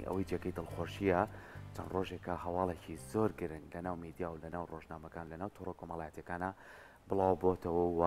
ئەوەی جێگەی دڵخۆشییە، چەند ڕۆژێکە هەواڵێکی زۆر گرنگ لەناو میدیا و لەناو ڕۆژنامەکان، لەناو تۆڕە کۆمەڵایەتیەکانا بڵاو بۆتەوە و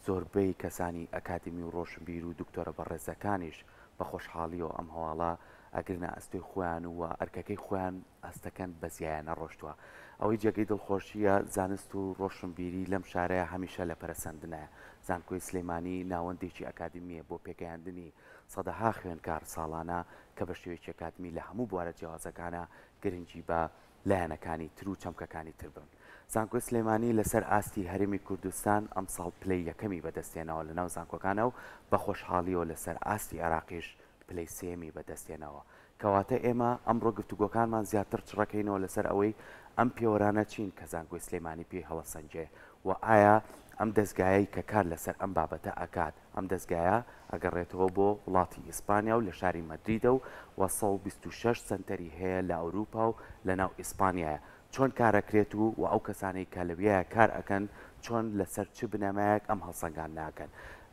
زۆربەی کەسانی ئەکادیمی و ڕۆشنبیر و دکتۆرە بەڕێزەکانیش بە خۆشحاڵیەوە ئەم هەواڵە ئەگرنە ئەستۆی خۆیان و ئەرکەکەی خۆیان هەستەکەن بە زیایە نەڕۆشتووە. ئەوەی جێگەی دڵخۆشییە زانست و ڕۆشنبیری لەم شارەیا هەمیشە لە پەرەسەندنایە. زانکۆی سلێمانی ناوەندێکی ئەکادیمییە بۆ پێگەیاندنی سەدەها خوێندکار ساڵانە کە بە شێوەیەکی ئەکادمی لە هەموو بوارە جیاوازەکانا گرنگی بە لایەنەکانی تر و چەمکەکانی تر بن. زانکۆی سلێمانی لەسەر ئاستی هەرێمی کوردستان ئەمساڵ پلەی یەکەمی بەدەستهێناوە لەناو زانکۆکانا و بە خۆشحاڵیەوە لەسەر ئاستی عێراقیش پلەی سێیەمی بەدەستهێناوە. کەواتە ئێمە ئەمڕۆ گفتوگۆکانمان زیاتر چڕەکەینەوە لەسەر ئەوەی ئەم پێوەرانە چین کە زانکۆی سلێمانی پێی هەڵەسەنگێ و ئایا ئەم دەزگایەی کە کار لەسەر ئەم بابەتە ئەکات ئەم دەزگایە ئەگەڕێتەوە بۆ وڵاتی ئیسپانیا و لە شاری مەدریدە و و 126 سەنتەری هەیە لە ئەوروپا و لە ناو ئیسپانیایە چۆن کارەکرێت و و ئەو کەسانەی کە لەویایە کار ئەکەن چۆن لەسەر چ بنەمایەک ئەم هەڵسەنگاندنە ئەکەن.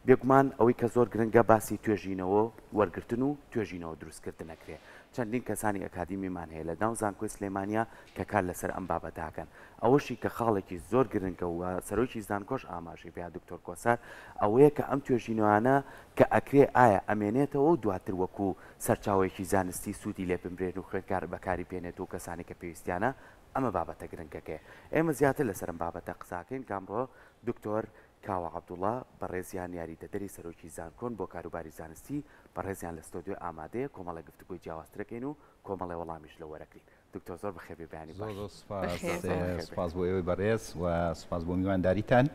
بێگومان ئەوەی کە زۆر گرنگە باسی توێژینەوە وەرگرتن و توێژینەوە دروستکردن ئەکرێ. چەندین کەسانی ئەکادیمیمان هەیە لە ناو زانکۆی سلێمانیا کە کار لەسەر ئەم بابەتە ئەکەن. ئەوەشی کە خاڵێکی زۆر گرنگە و سەرۆکی زانکۆش ئاماژەی پێیا دکتۆر کۆسار ئەوەیە کە ئەم توێژینەوانە کە ئەکرێ ئایا ئەمێنێتەوە و دواتر وەکو سەرچاوەیەکی زانستی سوودی لێ بمرێن و خوێندکار بەکاری بێنێت و کەسانی کە پێویستیانە ئەمە بابەتە گرنگەکەیە ئێمە زیاتر لەسەر ئەم بابەتە قساکەین کە ئەمڕۆ دکتۆر کاوە عەبدوڵا بەڕێزیان یاریدەدەری سەرۆکی زانکۆن بۆ کاروباری زانستی بەڕێزیان لە ستۆدیۆ ئامادەیە کۆمەڵێ گفتوگۆی جیاوازترەکەین و کۆمەڵێ وەڵامیش لە وەرەگرین دکتۆر زۆر بەخێر بێی بەیانی زۆر باش. زۆر سوپاس بەخێر بێی. بەخێر بێی. سوپاس بۆ ئێوەی بەڕێز و سوپاس بۆ میوانداریتان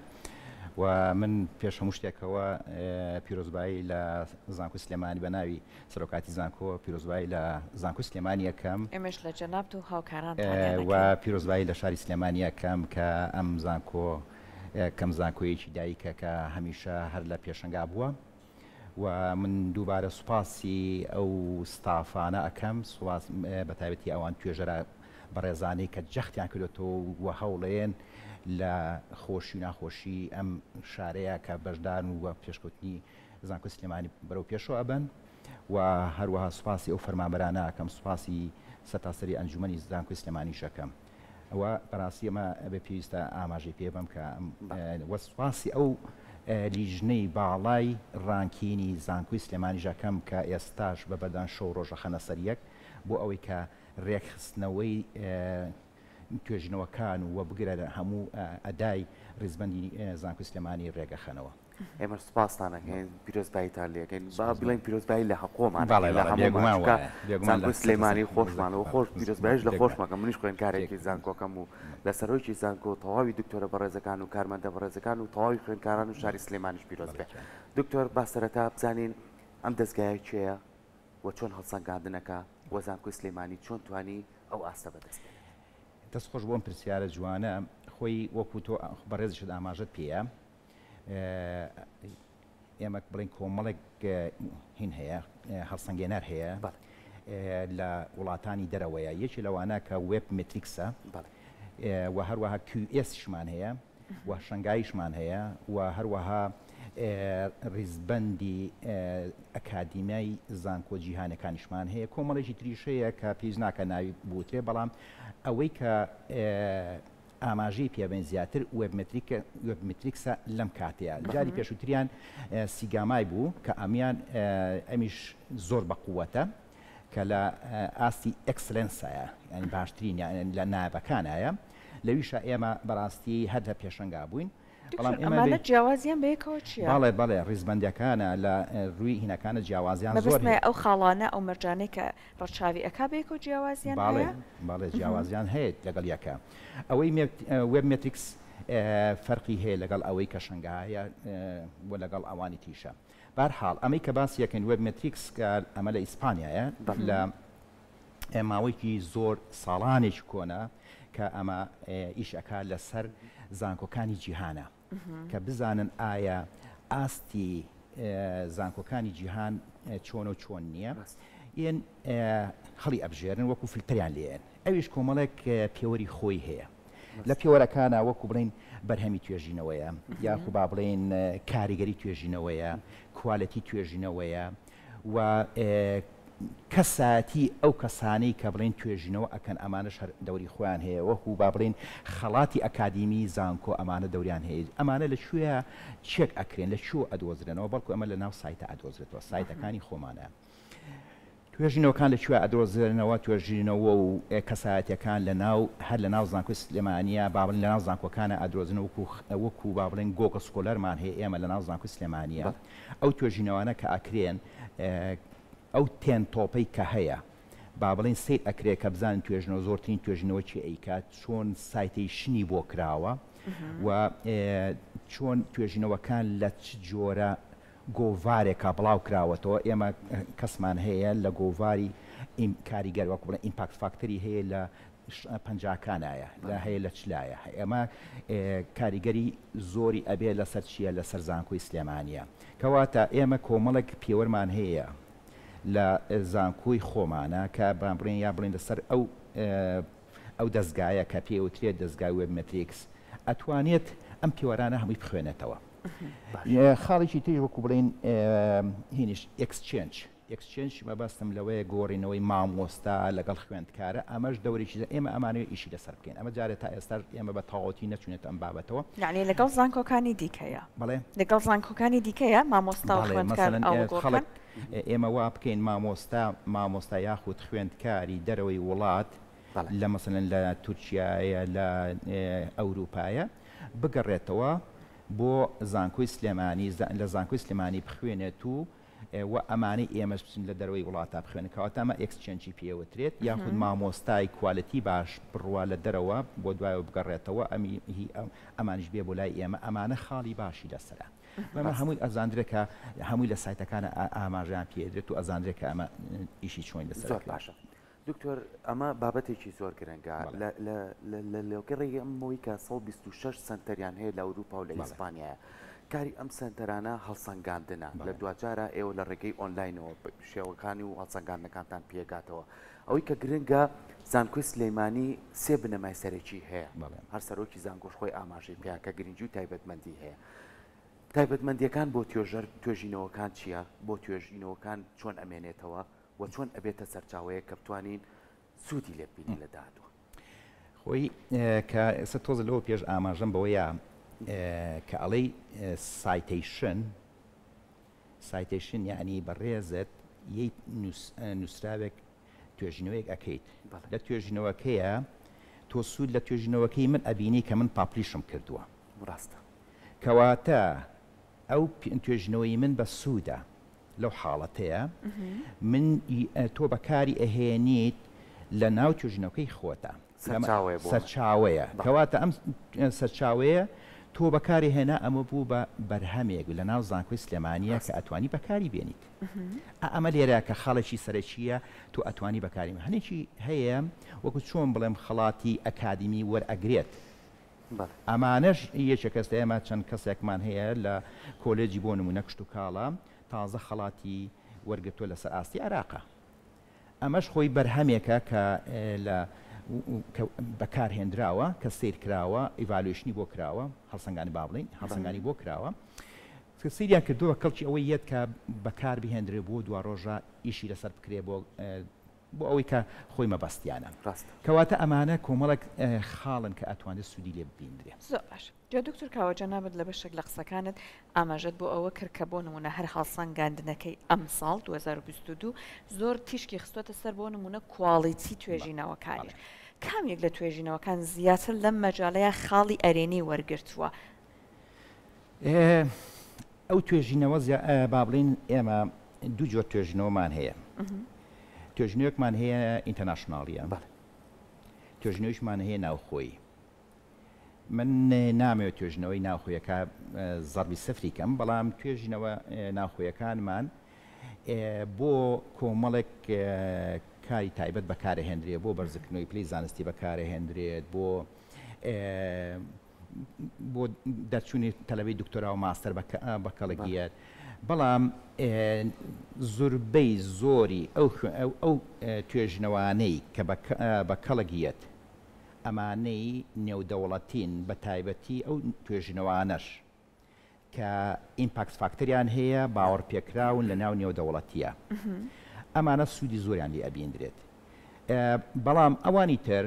و من پێش هەموو شتێکەوە پیرۆزبایی لە زانکۆی سلێمانی بە ناوی سەرۆکاتی زانکۆ پیرۆزبایی لە زانکۆی سلێمانی ئەکەم. ئێمەش لە جەنابت و هاوکارانتانیان و ئەکەین. پیرۆزبایی لە شاری سلێمانی ئەکەم کە ئەم زانکۆ کەم زانکۆیەکی دایکە کە هەمیشە هەر لە پێشەنگا بووە. و من دووبارە سوپاسی ئەو ستافانە ئەکەم، سوپاس بەتایبەتی ئەوان توێژەرە بەڕێزانەی کە جەختیان کردۆتەوە و هەوڵێن لە خۆشی و ناخۆشی ئەم شارەیە کە بەشدارن و پێشکەوتنی زانکۆی سلێمانی بەرەو پێشەوە ئەبەن و هەروەها سوپاسی ئەو فەرمانبەرانە ئەکەم، سوپاسی سەرتاسەری ئەنجومەنی زانکۆی سلێمانیش ئەکەم. ئەوە بەڕاستی ئەمە ئەبێ پێویستە ئاماژەی پێ بەم کە وە سوپاسی ئەو لیژنەی باڵای ڕانکینی زانکۆی سلێمانیش ئەکەم کە ئێستاش بە بەردان شەو ڕۆژ ئەخەنە سەر یەک بۆ ئەوەی کە ڕێکخستنەوەی توێژینەوەکان و بگرە هەموو ئەدای ڕیزبەندی زانکۆی سلێمانی ڕێک ئەخەنەوە. ئێمەش سوپاستان ئەکەین پیرۆزباییتان لێ ئەکەین با بڵێین پیرۆزبایی لە هەقۆمان ئەکەین لە هەموومان چونکە زانکۆی سلێمانی خۆشمانە و خۆش پیرۆزباییش لە خۆشم ئەکەم منیش خوێندکارێکی زانکۆکەم و لە سەرۆکی زانکۆ و تەواوی دکتۆرە بەڕێزەکان و کارمەندە بەڕێزەکان و تەواوی خوێندکاران و شاری سلێمانیش پیرۆز بێ دکتۆر با سەرەتا بزانین ئەم دەزگایە کێیە و چۆن هەڵسەنگاندنەکە و زانکۆی سلێمانی چۆن توانی ئەو ئاستە بەدەست بێنێت؟ دەست خۆش بۆ ئەم پرسیارە جوانە خۆی وەکو تۆ بەڕێزیشت ئاماژەت پێیە ئێمە بڵێن کۆمەڵێک هین هەیە هەڵسەنگێنەر هەیە لە وڵاتانی دەرەوەیە یەکی لەوانە کە وێب متریکسە و هەروەها QS شمان هەیە و شەنگایشمان هەیە و هەروەها ڕیزبەندی ئەکادیمیای زانکۆ جیهانەکانیشمان هەیە کۆمەڵێکی تریش هەیە کە پێویست ناکە ناوی بوترێ بەڵام ئەوەی کە ئاماژەی پێبەین زیاتر وێبمەتریکسە لەم کاتەیە. جاری پێشووتریان سیگامای بوو کە ئەمیان ئەمیش زۆر بە قووەتە کە لە ئاستی ئێکسلێنسایە یانی باشترین لە نایابەکانایە لەویشا ئێمە بەڕاستی هەر لە پێشەنگا بووین. بەڵام ئێمە ئەمانە جیاوازیان بەیەکەوە چییە؟ بەڵێ بەڵێ ڕیزبەندیەکانە لە ڕووی هینەکانە جیاوازیان زۆر مەبەستمە ئەو خاڵانە ئەو مەرجانەی کە ڕەچاوی ئەکا بەیەکەوە جیاوازیان هەیە؟ بەڵێ جیاوازیان هەیە لەگەڵ یەکە. ئەوەی وێب مێتریکس فەرقی هەیە لەگەڵ ئەوەی کە شەنگایە و لەگەڵ ئەوانی تریشە. بەهەرحاڵ ئەمەی کە باسی ئەکەین وێب مێتریکس کە ئەمە لە ئیسپانیایە لە ماوەیەکی زۆر ساڵانێکی کۆنە کە ئەمە ئیش ئەکا لەسەر زانکۆکانی جیهانە کە بزانن ئایا ئاستی زانکۆکانی جیهان چۆنە و چۆن نییە یەن هەڵی ئەبژێرن وەکو فلتەریان لێن ئەویش کۆمەڵێک پێوەری خۆی هەیە لە پێوەرەکانە وەکو بڵین بەرهەمی توێژینەوەیە یاخو با بڵین کاریگەری توێژینەوەیە کوالەتی توێژینەوەیە و کەسایەتی ئەو کەسانەی کە بڵێین توێژینەوە ئەکەن ئەمانەش هەر دەوری خۆیان هەیە وەکو با بڵێین خەڵاتی ئەکادیمی زانکۆ ئەمانە دەوریان هەیە ئەمانە لە کوێ چێک ئەکرێن لە کوێ ئەدۆزرێنەوە بەڵکو ئەمە لە ناو سایتە ئەدۆزرێتەوە سایتەکانی خۆمانە توێژینەوەکان لە کوێ ئەدۆزرێنەوە توێژینەوە و کەسایەتیەکان لە ناو هەر لە ناو زانکۆی سلێمانیە با بڵێین لە ناو زانکۆکانە ئەدرۆزنەوە وەکو وەکو با بڵێین Google Scholar مان هەیە ئێمە لە ناو زانکۆی سلێمانیە ئەو توێژینەوانە کە ئەکرێن ئەو ten top ەی کە هەیە با بڵێین سەیر ئەکرێ کە بزانن توێژنەوە زۆرترین توێژینەوە کێ ئەیکات چۆن citation ی بۆ کراوە و چۆن توێژینەوەکان لە چ جۆرە گۆڤارێکا بڵاو کراوەتەوە ئێمە کەسمان هەیە لە گۆڤاری کاریگەر وەکو بڵێن impact factor ی هەیە لە پەنجاکانایە لە هەیە لە چلایە ئێمە کاریگەری زۆری ئەبێ لەسەر چییە لەسەر زانکۆی سلێمانیە کەواتە ئێمە کۆمەڵێک پێوەرمان هەیە لە زانکۆی خۆمانە کە با بڵێن یا بڵێن لەسەر ئەو ئەو دەزگایە کە پێی ئەوترێت دەزگای Webometrics ئەتوانێت ئەم پێوەرانە هەمووی بخوێنێتەوە. خاڵێکی تریش وەکو بڵێین هینیش exchange exchange مەبەستم لەوەیە گۆڕینەوەی مامۆستا لەگەڵ خوێندکارە ئەمەش دەورێکی ئێمە ئەمانەوێت ئیشی لەسەر بکەین ئەمە جارێ تا ئێستاش ئێمە بە تەواوەتی نەچوونێتە ئەم بابەتەوە. یەعنی لەگەڵ زانکۆکانی دیکەیە؟ بەڵێ. لەگەڵ زانکۆکانی دیکەیە مامۆستا و بەڵێ خوێندکار مەسەلەن ئاڵوگۆڕ خەڵک بکەن؟ ئێمە وا بکەین مامۆستا مامۆستا یاخود خوێندکاری دەرەوەی وڵات بەڵێ. لە مەسەلەن لە تورکیایە لە ئەوروپایە بگەڕێتەوە بۆ زانکۆی سلێمانی لە زانکۆی سلێمانی بخوێنێت و و ئەمانەی ئێمەش بچن لە دەرەوەی وڵاتا بخوێنن کەواتە ئەمە exchange ی پێ وترێت یاخود مامۆستای quality باش بڕوا لە دەرەوە بۆ دوایەوە بگەڕێتەوە ئەمی هی ئەمانیش بێ بۆ لای ئێمە ئەمانە خاڵی باشی لەسەرە ئەمە هەمووی ئەزاندرێت کە هەمووی لە سایتەکانە ئاماژەیان پێ ئەدرێت و ئەزاندرێت کە ئەمە ئیشی چۆن لەسەر زۆر باشە دکتۆر ئەمە بابەتێکی زۆر گرنگە لە لەگەڕی ئەمەوەی کە 126 سەنتەریان هەیە لە ئەوروپا و لە ئیسپانیایە کاری ئەم سەنتەرانە هەڵسەنگاندنە لە دواجارە ئێوە لە ڕێگەی ئۆنلاینەوە شێوەکانی و هەڵسەنگاندنەکانتان پێگاتەوە ئەوەی کە گرنگە زانکۆی سلەیمانی سێ بنەمای سەرەکی هەیە هەر سەرۆکی زانکۆش خۆی ئاماژەی پیا کە گرنگی و تایبەتمەندی هەیە تایبەتمەندیەکان بۆ توێژەر توێژینەوەکان چییە بۆ توێژینەوەکان چۆن ئەمێنێتەوە و چۆن ئەبێتە سەرچاوەیەک کە بتوانین سوودی لێ ببینین لە داهاتووە؟ خۆی کە ئێستا تۆزە لەوە پێش ئاماژەم بەوەیە کە ئەڵێی citation citation یعنی بەڕێزت یەی نووسراوێک توێژینەوەیەک ئەکەیت لە توێژینەوەکەیە تۆ سوود لە توێژینەوەکەی من ئەبینی کە من publish م کردووە ڕاستە کەواتە ئەو توێژینەوەی من بە سوودە لەو حاڵەتەیە من تۆ بەکاری ئەهێنیت لە ناو توێژینەوەکەی خۆتا سەرچاوەیە کەواتە ئەم سەرچاوەیە تۆ بەکاری هێنا ئەمە بوو بە بەرهەمێک لە ناو زانکۆی سلێمانیە کە ئەتوانی بەکاری بێنیت ئەمە لێرە کە خاڵێکی سەرەکیە تۆ ئەتوانی بەکاری هەنێکی هەیە وەکو چۆن بڵێم خەڵاتی ئەکادیمی وەرئەگرێت ئەمانەش یەکێکە ئێستا ئێمە چەند کەسێکمان هەیە لە کۆلێجی بۆ نموونە کشتوکاڵە تازە خەڵاتی وەرگرتووە لەسەر ئاستی عێراقە. ئەمەش خۆی بەرهەمێکە کە لە کە بەکارهێنراوە، کە سەیر کراوە، evaluation ی بۆ کراوە، هەڵسەنگانی با بڵێین، هەڵسەنگانی بۆ کراوە. کە سەیریان کردووە کەڵکی ئەوەی یەت کە بەکار بهێندرێ بۆ دواڕۆژە ئیشی لەسەر بکرێ بۆ بۆ ئەوەی کە خۆی مەبەستیانە. ڕاستە. کەواتە ئەمانە کۆمەڵێک خاڵن کە ئەتوانرێت سوودی لێ ببیندرێ. زۆر باشە. جا دکتۆر کاوە جەنابت لە بەشێک لە قسەکانت ئاماژەت بۆ ئەوە کرد کە بۆ نموونە هەر هەڵسەنگاندنەکەی ئەمساڵ 2022 زۆر تیشکی خستۆتە سەر بۆ نموونە quality توێژینەوەکانیش. کام یەک لە توێژینەوەکان زیاتر لەم مەجالەیا خاڵی ئەرێنی وەرگرتووە؟ ئەو توێژینەوە با بڵێین ئێمە دوو جۆر توێژینەوەمان هەیە. توێژینەوەیەکمان هەیە international یە، توێژینەوەیشمان هەیە ناوخۆیی. من نامەوێت توێژینەوەی ناوخۆیەکە زەڕبی سفری کەم، بەڵام توێژینەوە ناوخۆیەکانمان بۆ کۆمەڵێک کاری تایبەت بەکارەهێندرێ، بۆ بەرزکردنەوەی پلەی زانستی بەکارەهێندرێت، بۆ بۆ دەرچوونی تەلەبەی دکتۆرا و ماستەر بە کەڵک یەت، بەڵام زوربەی زۆری ئەو ئەو توێژینەوانەی کە بە کەڵک یەت ئەمانەی نێودەوڵەتین بە تایبەتی ئەو توێژینەوانەش کە impact factor یان هەیە باوەڕپێکراون لە ناو نێودەوڵەتیە. ئەمانە سوودی زۆریان لێ ئەبیندرێت بەڵام ئەوانی تر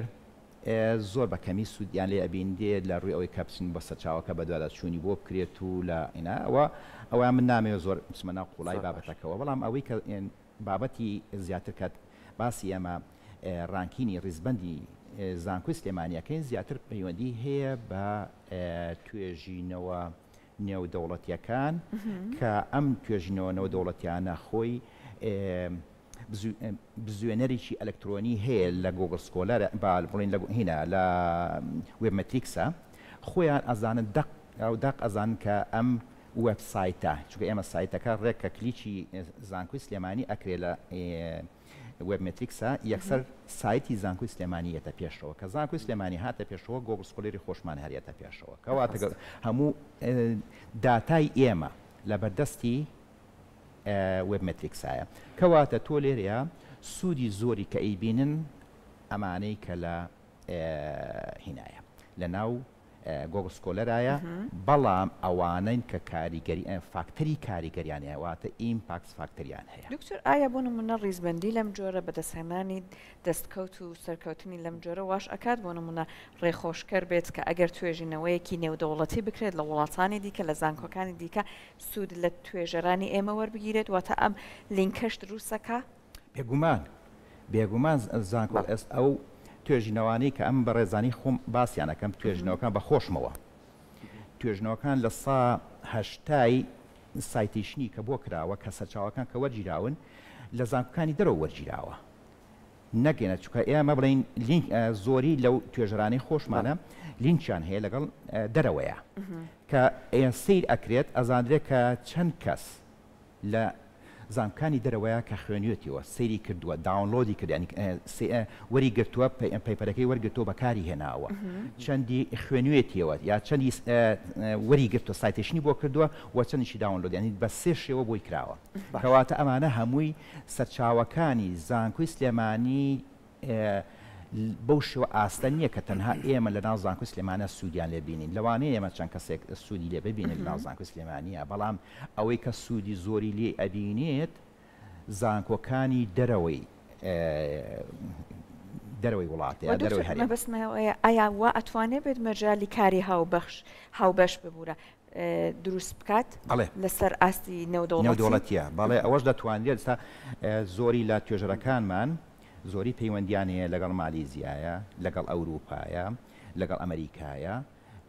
زۆر بە کەمی سوودیان لێ ئەبیندرێت لە ڕووی ئەوەی کە بچن بۆ سەرچاوەکە بەدواداچوونی بۆ بکرێت و لە ئینا ئەوە ئەوە من نامەوێت زۆر بچمە ناو قوڵای بابەتەکەوە بەڵام ئەوەی کە بابەتی زیاتر کە باسی ئێمە ranking ی ڕیزبەندی زانکۆی سلێمانیەکەین زیاتر پەیوەندی هەیە بە توێژینەوە نێودەوڵەتیەکان کە ئەم توێژینەوە نێودەوڵەتیانە خۆی بزوێنەرێکی ئەلکترۆنی هەیە لە Google Scholar با بڵین لە هینا لە Webometrics ە خۆیان ئەزانن دەق ئەو دەق ئەزانن کە ئەم وێب سایتە چونکە ئێمە سایتەکە ڕێک کە کلیکی زانکۆی سلێمانی ئەکرێ لە Webometrics ە یەکسەر سایتی زانکۆی سلێمانی یەتە پێشەوە کە زانکۆی سلێمانی هاتە پێشەوە Google Scholar ی خۆشمان هەر یەتە پێشەوە کەواتە هەموو داتای ئێمە لە بەردەستی Webometrics ایە کەواتە تۆ لێرەیە سوودی زۆری کە ئەیبینن ئەمانەی کە لە هینایە لە ناو Google Scholar ایە، بەڵام ئەوانەن کە کاریگەری فاکتەری کاریگەریان هەیە واتە impact factor یان هەیە. دکتۆر ئایا بۆ نمونە ڕیزبەندی لەم جۆرە بەدەستهێنانی دەستکەوت و سەرکەوتنی لەم جۆرە واش ئەکات بۆ نمونە ڕێخۆشکەر بێت کە ئەگەر توێژینەوەیەکی نێودەوڵەتی بکرێت لە وڵاتانی دیکە لە زانکۆکانی دیکە سوود لە توێژەرانی ئێمە وەربگیرێت واتە ئەم لینکەش دروستەکا؟ بێگومان بێگومان زانکۆ ئێس ئەو توێژینەوانەی کە ئەم بەڕێزانی خۆم باسیان ئەکەم توێژینەوەکان بە خۆشمەوە توێژینەوەکان لە سا هەشتای citation ی کە بۆ کراوە کە سەرچاوەکان کە وەرگیراون لە زانکۆکانی دەرەوە وەرگیراوە نەگەینە چونکە ئێمە بڵین لینک زۆری لەو توێژەرانەی خۆشمانە لینکیان هەیە لەگەڵ دەرەوەیە کە سیر ئەکرێت ئەزانرێت کە چەند کەس لە زانکانی دەرەوەیە کە خوێنویەتیەوە سەیری کردووە download ی کرد یانی وەری گرتووە paper ەکەی وەرگرتووە بەکاری هێناوە چەندی خوێنویەتیەوە یا چەندی وەری گرتووە citation ی بۆ کردووە و چەندیشی download یانی بە سێ شێوە بۆی کراوە کەواتە ئەمانە هەمووی سەرچاوەکانی زانکۆی سلێمانی بەو شێوە ئاستە نییە کە تەنها ئێمە لە ناو زانکۆی سلێمانە سوودیان لێ بینین لەوانەیە ئێمە چەند کەسێک سوودی لێ ببینن لە ناو زانکۆی سلێمانیە بەڵام ئەوەی کە سوودی زۆری لێ ئەبینێت زانکۆکانی دەرەوەی دەرەوەی وڵاتە یا دەرەوەی هەرێم. مەبەستم ئەوەیە ئایا وا ئەتوانێ بێت مەجالی کاری هاوبەخش هاوبەش ببورە دروست بکات بەڵێ. لەسەر ئاستی نێودەوڵەتی؟ نێودەوڵەتیە بەڵێ ئەوەش دەتوانرێت ئێستا زۆری لە توێژەرەکانمان زۆری پەیوەندیان هەیە لەگەڵ مالیزیایە، لەگەڵ ئەوروپایە، لەگەڵ ئەمەریکایە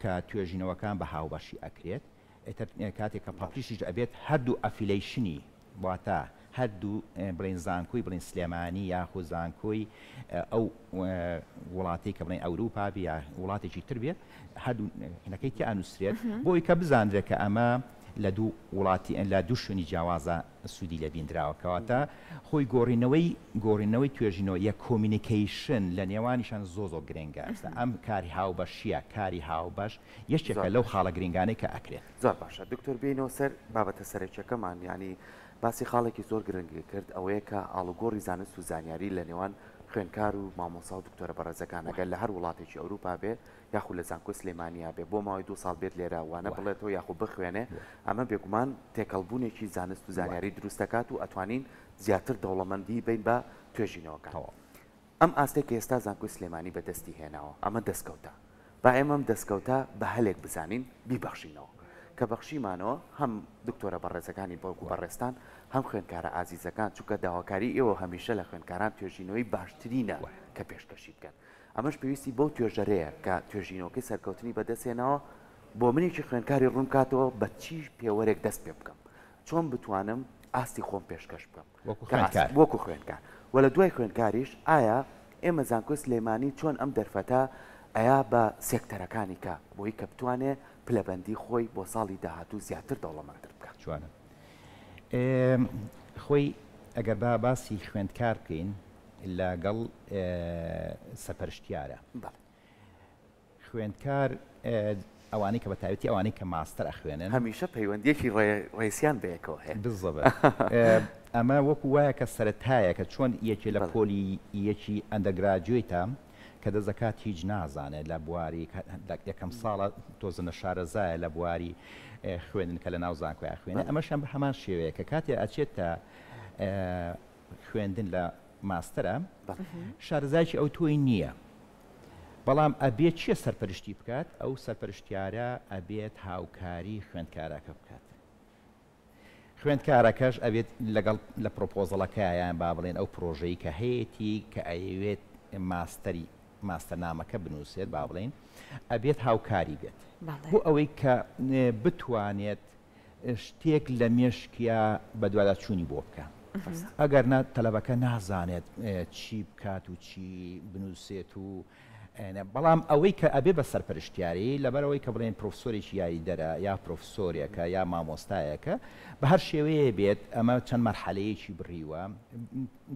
کە توێژینەوەکان بە هاوبەشی ئەکرێت ئیتر کاتێک کە publish یش ئەبێت هەردوو affiliation ی واتە هەردوو بڵێین زانکۆی بڵێین سلێمانی یاخود زانکۆی ئەو وڵاتەی کە بڵێین ئەوروپا بێ یا وڵاتێکی تر بێت هەردوو هینەکەی تیا ئەنووسرێت بۆی کە بزانرێت کە ئەمە لە دوو وڵاتی لە دوو شوێنی جیاوازە سوودی لێ بیندراوە کەواتە خۆی گۆڕینەوەی گۆڕینەوەی توێژینەوە یە communication لە نێوانیشان زۆ زۆر گرنگە ئێستا ئەم کاری هاوبەشیە کاری هاوبەش یەکێکە لەو خاڵە گرنگانەی کە ئەکرێت. زۆر باشە دکتۆر بێینەوە سەر بابەتە سەرەکیەکەمان یانی باسی خاڵێکی زۆر گرنگی کرد ئەوەیە کە ئاڵوگۆڕی زانست و زانیاری لە نێوان خوێندکار و مامۆسا و دکتۆرە بەڕێزەکان ئەگەر لە هەر وڵاتێکی ئەوروپا بێ یاخود لە زانکۆی سلێمانیا بێ بۆ ماوەی دوو ساڵ بێت لێرە وانە بڵێتەوە یاخود بخوێنێ ئەمە بێگومان تێکەڵبوونێکی زانست و زانیاری دروست دەکات و ئەتوانین زیاتر دەوڵەمەندی بین بە توێژینەوەکان. ئەم ئاستەی کە ئێستا زانکۆی سلێمانی بە دەستی هێناوە ئەمە دەستکەوتە با ئێمە ئەم دەستکەوتە بە هەلێک بزانین بیبەخشینەوە کە بەخشیمانەوە هەم دکتۆرە بەڕێزەکانی وەکو بەڕێزتان هەم خوێندکارە ئازیزەکان چونکە داواکاری ئێوە هەمیشە لە خوێندکاران توێژینەوەی باشترینە کە پێشکەشی بکەن ئەمەش پێویستی بەو توێژەرەیە کە توێژینەوەکەی سەرکەوتنی بەدەستهێناوە بۆ منێکی خوێندکاری ڕوون بکاتەوە بە چی پێوەرێک دەست پێ بکەم چۆن بتوانم ئاستی خۆم پێشکەش بکەم وەکو خوێندکار وەکو خوێندکار وە لە دوای خوێندکاریش ئایا ئێمە زانکۆی سلێمانی چۆن ئەم دەرفەتە ئەیا بە سێکتەرەکانی کە بۆی کە بتوانێ پلەبەندی خۆی بۆ ساڵی داهاتوو زیاتر دەوڵەمەندتر بکات؟ جوانە خۆی ئەگەر با باسی خوێندکار بکەین لەگەڵ سەپەرشتیارە خوێندکار ئەوانەی کە بەتایبەتی ئەوانەی کە ماستەر ئەخوێنن. هەمیشە پەیوەندیەکی ڕێسیان بەیەکەوە هەیە. بالضبط ئەمە وەکو وایە کە سەرەتایەکە چۆن یەکێ لە پۆلی یەکی undergraduate ە کە دەست دەکات هیچ نازانێت لە بواری یەکەم ساڵە تۆزە نەشارەزایە لە بواری خوێندن کە لە ناو زانکۆی ئەخوێنێ ئەمەشیان بە هەمان شێوەیە کە کاتێ ئەچێتە. خوێندن لە ماستەرە شارەزایەکی ئەوتۆی نییە بەڵام ئەبێت چیە سەرپەرشتی بکات ئەو سەرپەرشتیارە ئەبێت هاوکاری خوێندکارەکە بکات خوێندکارەکەش ئەبێت لەگەڵ لە پرۆپۆزەڵەکە یان با بڵێن ئەو پرۆژەی کە هەیەتی کە ئەیەوێت ماستەری ماستەرنامەکە بنووسێت با بڵێین ئەبێت هاوکاری بێت بۆ ئەوەی کە بتوانێت شتێک لە مێشکیا بەدواداچوونی بۆ بکە ئەگەر نا تەلەبەکە نازانێت چی بکات و چی بنووسێت و بەڵام ئەوەی کە ئەبێ بە سەرپەرشتیاری لەبەرئەوەی کە بڵێین پرۆفسۆرێکی یاریدەرە یا پرۆفسۆرێکە یا مامۆستایەکە بە هەر شێوەیە بێت ئەمە چەند مەرحەلەیەکی بڕیوە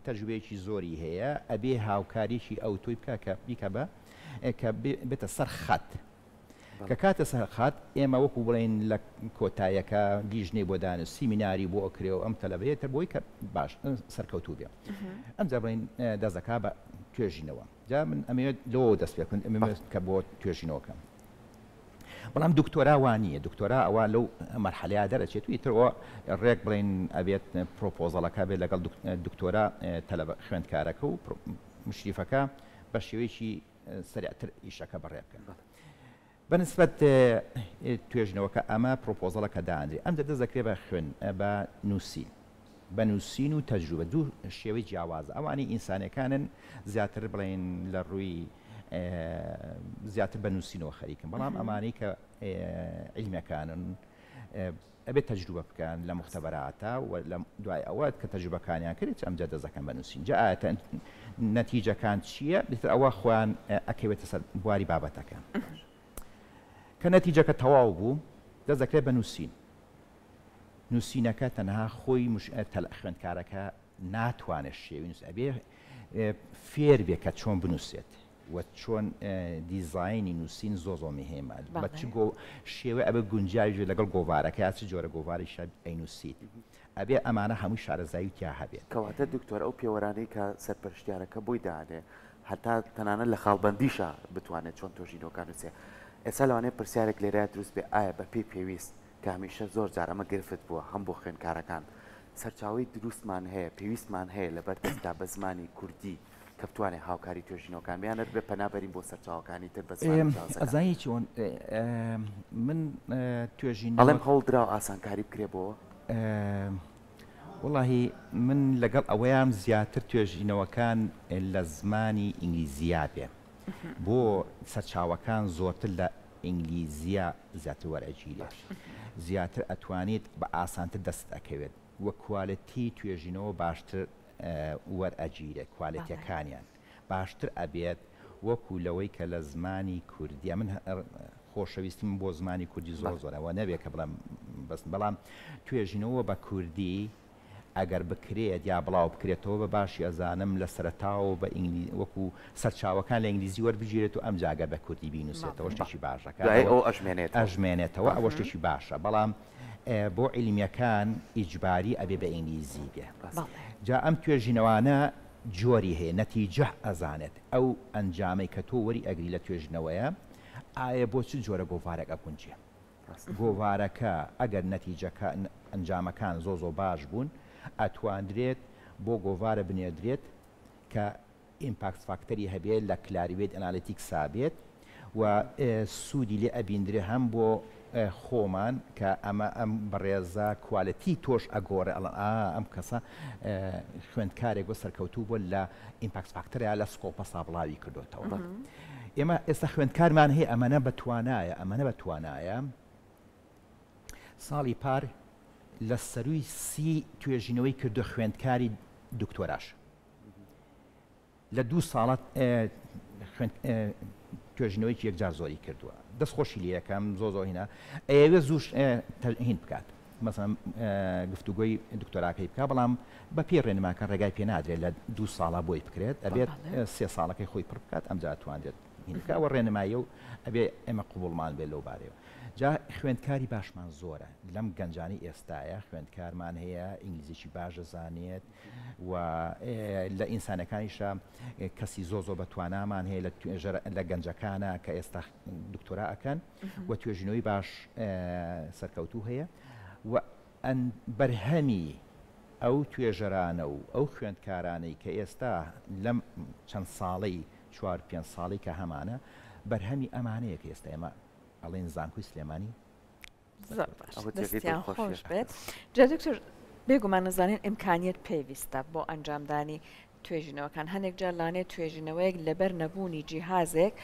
تەجروبەیەکی زۆری هەیە ئەبێ هاوکاریی ئەوتۆی بکا کە بیکا بە کە بێتە سەر خەت کە کاتە سەر خەت ئێمە وەکو بڵێین لە کۆتایەکە لیژنەی بۆ دانێ سیمیناری بۆ ئەکرێ و ئەم تەلەبەیە تر بۆی کە باش سەرکەوتوو بێ ئەمجا بڵێین دەست دەکا بە توێژینەوە. جا من ئەمەوێت لەوەوە دەست پێ بکەم ئەمەوێت کە بۆ توێژینەوەکەم بەڵام دکتۆرا وا نییە دکتۆرا ئەوە لەو مەرحەلەیە دەرەچێت و ئیتر ئەوە ڕێک بڵێن ئەبێت پرۆپۆزەڵەکە بێت لەگەڵ دکتۆرا تەلەبە خوێندکارەکە و مشریفەکە بە شێوەیەکی سەریعتر ئیشەکە بەڕێ بکەن. بە نسبەت توێژینەوەکە ئەمە پرۆپۆزەڵە کە دانرێ ئەمجا دەست دەکرێ بە خوێن بە نووسین بە نووسین و تەجروبە دوو شێوەی جیاوازە ئەوانەی ئینسانەکانن زیاتر بڵێن لە ڕووی زیاتر بە نووسینەوە خەریکن بەڵام ئەمانەی کە عیلمەکانن ئەبێت تەجروبە بکەن لە موختەبەراتە و لە دوای ئەوە کە تەجروبەکانیان کرد ئەمجا دەست دەکەن بە نووسین جا ئایا نەتیجەکان چییە ئیتر ئەوە خۆیان ئەکەوێتە سەر بواری بابەتەکە کە نەتیجەکە تەواو بوو دەست دەکرێت بە نووسین نووسینەکە تەنها خۆی خوێندکارەکە ناتوانێت شێوی نووس ئەبێ فێر بێ کە چۆن بنووسێت وە چۆن دیزاینی نووسین زۆر زۆر مهمە بە چ گۆ شێوەی ئەبێ گونجاویش بێت لەگەڵ گۆڤارەکە یا چ جۆرە گۆڤارێکیشە ئەینووسیت ئەبێ ئەمانە هەمووی شارەزایی تیا هەبێت. کەواتە دکتۆر ئەو پێوەرانەی کە سەرپەرشتیارەکە بۆی دانێ هەتا تەنانەت لە خاڵبەندیشا بتوانێت چۆن تۆژینەوەکان نووسێ ئێستا لەوانەیە پرسیارێک لێرەیا دروست بێ ئایا بە پێی پێویست کە هەمیشە زۆر جار ئەمە گرفت بووە هەم بۆ خوێندکارەکان سەرچاوەی دروستمان هەیە پێویستمان هەیە لەبەر دەستدا بە زمانی کوردی کە بتوانێت هاوکاری توێژینەوەکان بێ یان ئەبێ پەنا بەرین بۆ سەرچاوەکانی تر بە زمانی جیاوازەکان؟ ئەزانی چۆن من توێژینەوە ئەڵێم هەوڵ دراوە ئاسانکاری بکرێ بۆ وەڵاهی من لەگەڵ ئەوەیام زیاتر توێژینەوەکان لە زمانی ئینگلیزیا بێ بۆ سەرچاوەکان زۆرتر لە ئینگلیزیا زیاتر وەرئەگیرێت زیاتر ئەتوانیت بە ئاسانتر دەستت ئەکەوێت وە کوالێتی توێژینەوە باشتر وەرئەگیرێت کوالێتیەکانیان باشتر ئەبێت وەکو لەوەی کە لە زمانی کوردیە من خۆشەویستیم بۆ زمانی کوردی زۆر زۆرە وە نەبێ کە بڵێم بەس بەڵام توێژینەوە بە کوردی ئەگەر بکرێت یا بڵاو بکرێتەوە بە باشی ئەزانم لە سەرەتاوە بە ئینگلی وەکو سەرچاوەکان لە ئینگلیزی وەربگیرێت و ئەمجا گەر بە کوردی بینوسێتەوە شتێکی باشە دوای ئەوە ئەژمێنێتەوە ئەژمێنێتەوە ئەوە شتێکی باشە بەڵام بۆ عیلمیەکان ئیجباری ئەبێ بە ئینگلیزی بێ جا ئەم توێژینەوانە جۆری هەیە نەتیجە ئەزانێت ئەو ئەنجامەی کە تۆ وەری ئەگری لە توێژینەوەیە ئایە بۆ چ جۆرە گۆڤارێک ئەگونجێ گۆڤارەکە ئەگەر نەتیجەکە ئەنجامەکان زۆ زۆ باش بوون ئەتواندرێت بۆ گۆڤارە بنێردرێت کە impact factor ی هەبێت لە Clarivate Analytics ا بێت و سوودی لێ ئەبیندرێ هەم بۆ خۆمان کە ئەمە ئەم بەڕێزە quality تۆش ئەگۆڕێ ئەڵێن ئا ئەم کەسە خوێندکارێک بۆ سەرکەوتوو بۆ لە impact factor ە لە Scopus ا بڵاوی کردوتەوە ئێمە ئێستا خوێندکارمان هەیە ئەمەنە بە توانایە ئەمەنە بە توانایە ساڵی پار لە سەروی سی توێژینەوەی کردو خوێندکاری دکتۆراش لە دوو ساڵە خوێند توێژینەوەیکی یەکجار زۆری کردووە دەست خۆشی لێ یەکەم زۆر زۆر هینا ئەیەوێ زووش هین بکات مەسەن گفتوگۆی دکتۆراکەی بکە بەڵام بە پێی ڕێنماکە ڕێگای پێ نادرێت لە دوو ساڵە بۆی بکرێت ئەبێت سێ ساڵەکەی خۆی پڕ بکات ئەمجا توانرێت هین بکە ئەوە ڕێنماییە و ئەبێ ئێمە قبوڵمان بێت لەو بارەیەوە جا خوێندکاری باشمان زۆرە لەم گەنجانی ئێستایە خوێندکارمان هەیە ئینگلیزیی باش دەزانێت و لە ئینسانەکانیشا کەسی زۆر زۆر بە توانامان هەیە لە توێژەر لە گەنجەکانە کە ئێستا دکتۆرا ئەکەن و توێژینەوەی باش سەرکەوتوو هەیە و بەرهەمی. ئەو توێژەرانە و ئەو خوێندکارانەی کە ئێستا لەم چەند ساڵەی چوار پێنج ساڵەی کە هەمانە بەرهەمی ئەمانەیە کە ئێستا ئێمە ئەڵێین زانکۆی سلێمانی زۆر باش دەستیان خۆش بێت جا دکتۆر بێگومان نەزانین ئیمکانیت پێویستە بۆ ئەنجامدانی توێژینەوەکان هەنێک جار لانێ توێژینەوەیەک لەبەر نەبوونی جیهازێک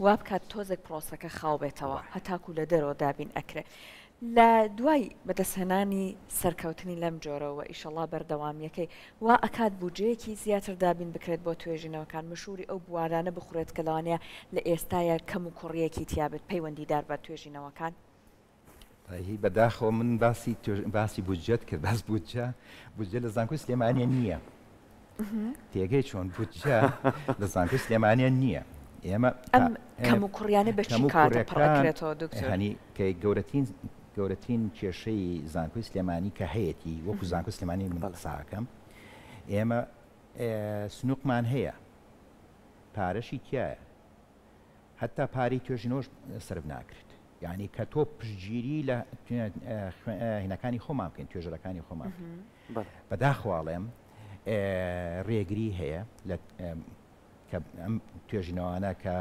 وا بکات تۆزێک پرۆسەکە خاو بێتەوە هەتاکو لە دەرەوە دابین ئەکرێ لە دوای بەدەستهێنانی سەرکەوتنی لەم جۆرەوە ئیشەڵا بەردەوامیەکەی وا ئەکات بودجەیەکی زیاتر دابین بکرێت بۆ توێژینەوەکان مشوری ئەو بوارانە بخورێت کە لەوانەیە لە ئێستایا کەم و کوڕیەکی تیابێت پەیوەندیدار بە توێژینەوەکان. هی بەداخەوە من باسی باسی بودجەت کرد باس بودجە بودجە لە زانکۆی سلێمانیە نییە تێگەی چۆن بودجە لە زانکۆی سلێمانیە نییە ئێمە ئەم کەم و کوڕیانە بە چی کاتە پڕ ئەکرێتەوە دکتۆر؟ هەنی کە گەورەترین گەورەترین کێشەی زانکۆی سلێمانی کە هەیەتی وەکو زانکۆی سلێمانی من قساکەم ئێمە سنووقمان هەیە پارەشی تایە هەتا پارەی توێژینەوەش سەرف ناکرێت یعنی کە تۆ پشتگیری لە هینەکانی خۆمان بکەین توێژەرەکانی خۆمان بەداخواڵێم ڕێگری هەیە لە کە ئەم توێژینەوانە کە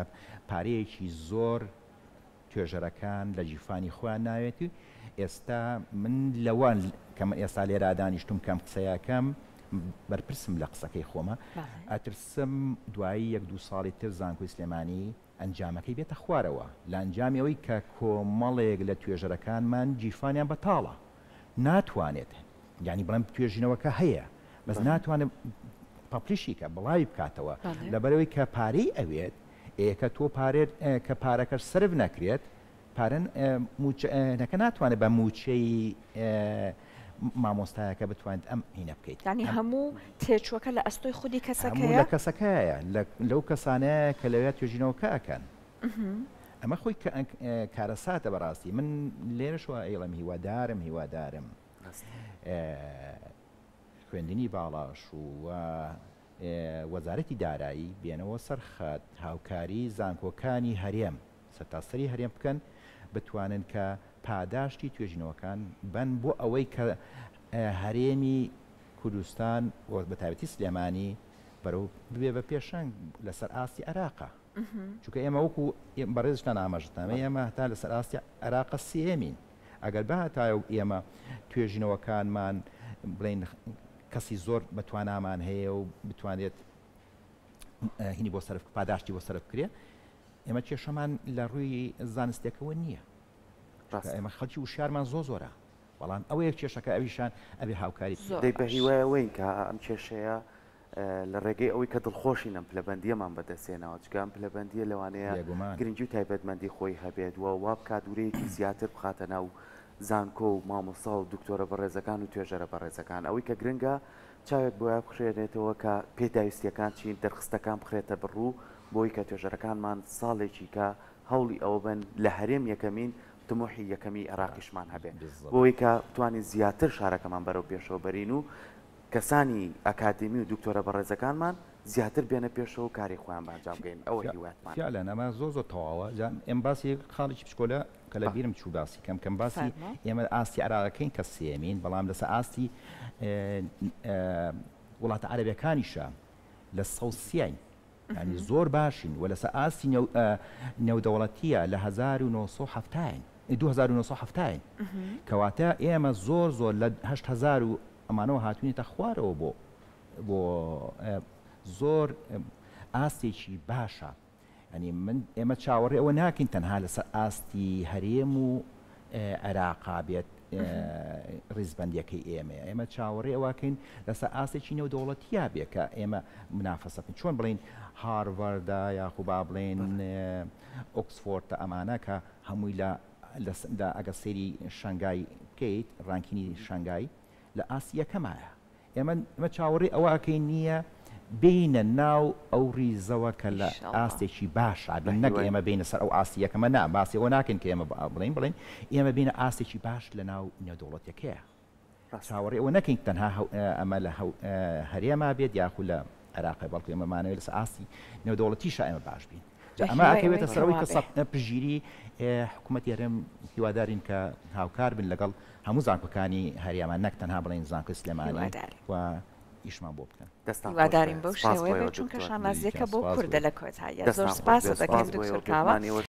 پارەیەکی زۆر توێژەرەکان لە گیرفانی خۆیان ناوێت و ئێستا من لەوە کە من ئێستا لێرا دانیشتوم کەم قسەیەکەم بەرپرسم لە قسەکەی خۆمە ئەترسم دوایی یەک دوو ساڵی تر زانکۆی سلێمانی ئەنجامەکەی بێتە خوارەوە لە ئەنجامی ئەوەی کە کۆمەڵێک لە توێژەرەکانمان گیرفانیان بەتاڵە ناتوانێت یانی بڵێم توێژینەوەکە هەیە بەس ناتوانێت پەپلیشی کە بڵاوی بکاتەوە لەبەرەوەی کە پارەی ئەوێت ئێ کە تۆ پارێت کە پارەکەش سەرف نەکرێت پارە مووچەکە ناتوانێت بە مووچەی مامۆستایەکە بتوانێت ئەم هینە بکەیت. یانی هەموو تێچووەکە لە ئەستۆی خودی کەسەکەیە؟ هەموو لە کەسەکەیە، لەو کەسانەیە کە لەوێ توێژینەوەکە ئەکەن. ئەمە خۆی کارەساتە بەڕاستی. من لێرەشەوە ئەیڵێم هیوادارم هیوادارم خوێندنی باڵاش و وەزارەتی دارایی بێنەوە سەر خەت هاوکاری زانکۆکانی هەرێم سەرتاسەری هەرێم بکەن بتوانن کە پاداشتی توێژینەوەکان بەن بۆ ئەوەی کە هەرێمی کوردستان و بەتایبەتی سلێمانی بەرەو ببێ بە پێشەنگ لەسەر ئاستی عێراقا چونکە ئێمە وەکو بەڕێزتان ئاماژەتان ئێمە هەتا لەسەر ئاستی عێراقە سێیەمین ئەگەر بهاتایە و ئێمە توێژینەوەکانمان بڵێین کەسی زۆر بەتوانامان هەیە و بتوانێت هینی بۆ سەرف پاداشتی بۆ سەرف بکرێ ئێمە کێشەمان لە ڕووی زانستێکەوە نییە ئێمە خەڵکی وشارمان زۆ زۆرە بەڵام ئەوەیە کێشەکە ئەویشان ئەبێ هاوکاری دەی بە هیوایەوەین کە ئەم کێشەیە لە ڕێگەی ئەوەی کە دڵخۆشین ئەم پلەبەندییەمان بەدەستهێناوە، چونکە ئەم پلەبەندییە لەوانەیە گرنگی و تایبەتمەندی خۆی هەبێت و وا بکات ورەیەکی زیاتر بخاتە ناو زانکۆ و مامۆستا و دکتۆرە بەڕێزەکان و توێژەرە بەڕێزەکان. ئەوەی کە گرنگە چاوێک بۆیا بخوێنێتەوە کە پێداویستییەکان چین، دەرخستەکان بخرێتە بڕوو بۆی کە توێژەرەکانمان ساڵێکی کە هەوڵی ئەوە بەن لە هەرێم یەکەمین تموحی یەکەمی عێراقیشمان هەبێ بۆی کە بتوانین زیاتر شارەکەمان بەرەو پێشەوە بەرین و کەسانی ئەکادیمی و دکتۆرە بەڕێزەکانمان زیاتر بێنە پێشەوە و کاری خۆیان بە ئەنجام بگەین ئەوە هیواتمانە. فعلا ئەمە زۆر زۆر تەواوە جا ئێمە باسی خاڵێکی بچکۆلە کە لە بیرم چوو باسی کەم کەم باسی ئێمە ئاستی عێراقەکەین کە سێمین بەڵام لەسەر ئاستی وڵاتە عەرەبەکانیشە لە سەوسیین ینی زۆر باشین و لەسەر ئاستی نێودەوڵەتیە لە 1970 2970 کەواتە ئێمە زۆر زۆر لە 8000 و ئەمانەوە هاتوینەتە خوارەوە بۆ بۆ زۆر ئاستێکی باشە ینی من ئێمە چاوەڕێ ئەوە ناکەین تەنها لەسەر ئاستی هەرێم و عێراقا بێت ڕیزبندیەکەی ئێمەیە ئێمە چاوەڕێ ئەوەکەین لەسەر ئاستێکی نێودەوڵەتیا بێ کە ئێمە منافەسە بکەین چۆن بڵین هارڤەردە یاخو با بڵێن ئۆکسفۆردە ئەمانە کە هەمووی لە لە ئەگەر سەیری شانگای بکەیت ranking ی شانگای لە ئاستی یەکەمایە ئێمە ئێمە چاوەڕێی ئەوە ئەکەین نییە بێینە ناو ئەو ڕیزەوە کە لە ئاستێکی باشا بین نەک ئێمە بێینە سەر ئەو ئاستی یەکەمە نا باسی ئەوە ناکەین کە ئێمە بڵێین بڵێین ئێمە بێینە ئاستێکی باش لە ناو نێودەوڵەتیەکەیە چاوەڕێ ئەوە نەکەین تەنها ئەمە لە هەرێما بێت یاخو لە عێراقێ بەڵکو ئێمە مانەوێت لەسەر ئاستی نێودەوڵەتیشا ئێمە باش بین. جا ئەمە ئەکەوێتە سەر ئەوەی کە پشتگیری حکوومەتی هەرێم هیوادارین کە هاوکار بن لەگەڵ هەموو زانکۆکانی هەرێمان نەک تەنها بڵێین زانکۆی سلێمانی و ئیشمان بۆ بکەن. دەستان خۆش هیوادارین بێت. بەو سپاس بۆ شێوەیە ئێوە بێت چونکە دکتۆر. شانازیەکە منیش بۆ سپاس بۆ کوردە لە کۆتاییا. زۆر دەستان خۆش سپاست بێت. دەکەین سپاس بۆ دکتۆر ئێوە کاوە. بێگومان ئێوەش.